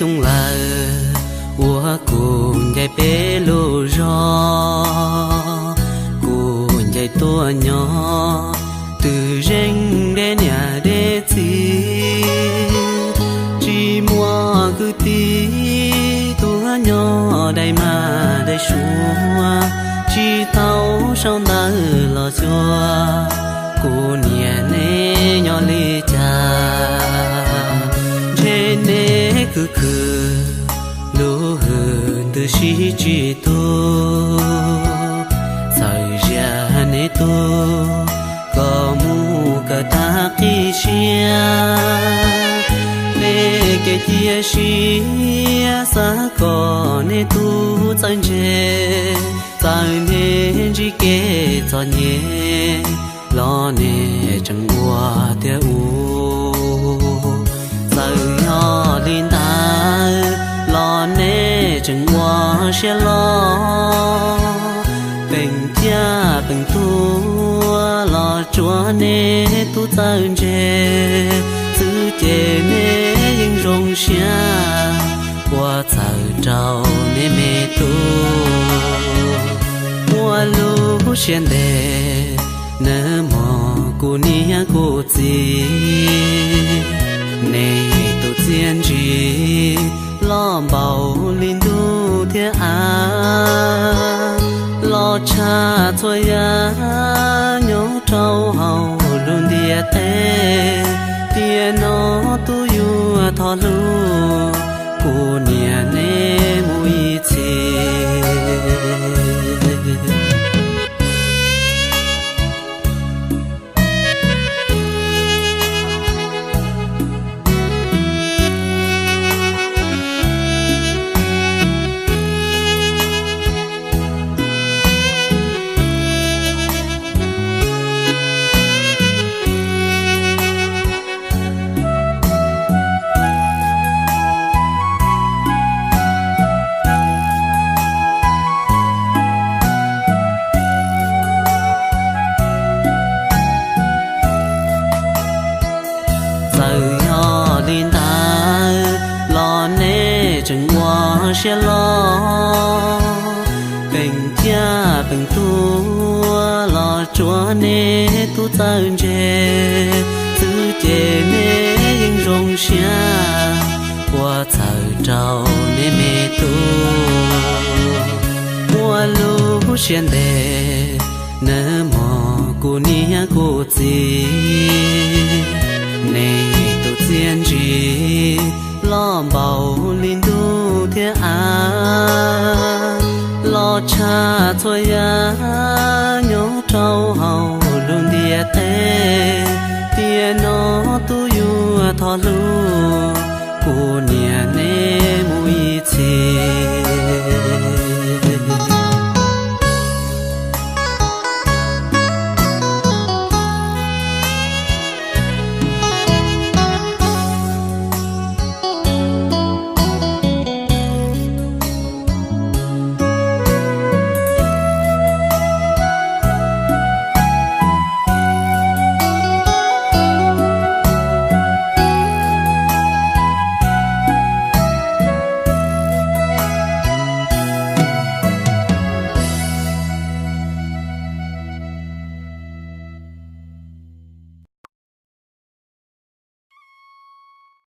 xyoo lawm uas kuv ncaim peb lub zos, kuv ncaim tuaj nyob twb zeej deb niam deb txiv, tsis muaj kwv tij tuaj nyob dai mas dai suav, tsis tau sau ntawv los xyuas kuv niam neb nyob li cas. Ntshe neb khwv khwv lub hwm ntws sib tsis tu, txawm zias neb tug kom mus kawm tag qib siab. Neb kev cia siab xav kom neb tub txawj ntse, txawm neb ntsib kev txom nyem los neb tseem ua tiag u. Txawm yog li ntawd los neb tseem ua siab loj, peem ciaj peem tuag los tsuav neb tub txawj ntse xwb ces neb yeej zoo siab, ua txawm rau neb me tub. Muaj lub siab ntev nawb mog kuv niam kuv txiv, nej tus txiaj ntsig loj npaum li ntuj thiab av, los tshaj txhua yam nyob rau hauv lub ntiaj teb. Tiam no tub yuav thov hlub kuv niam neb mus ib txhis. Txawm yog li ntawd los neb tseem ua siab loj, peem ciaj peem tuag los tsuav neb tub txawj ntse xwb ces neb yeej zoo siab, ua txawm rau neb me tub. Muaj lub siab ntev nawb mog kuv niam kuv txiv, nej tus txiaj ntsig loj npaum li ntuj thiab av, los tshaj txhua yam nyob rau hauv lub ntiaj teb. Tiam no tub yuav thov hlub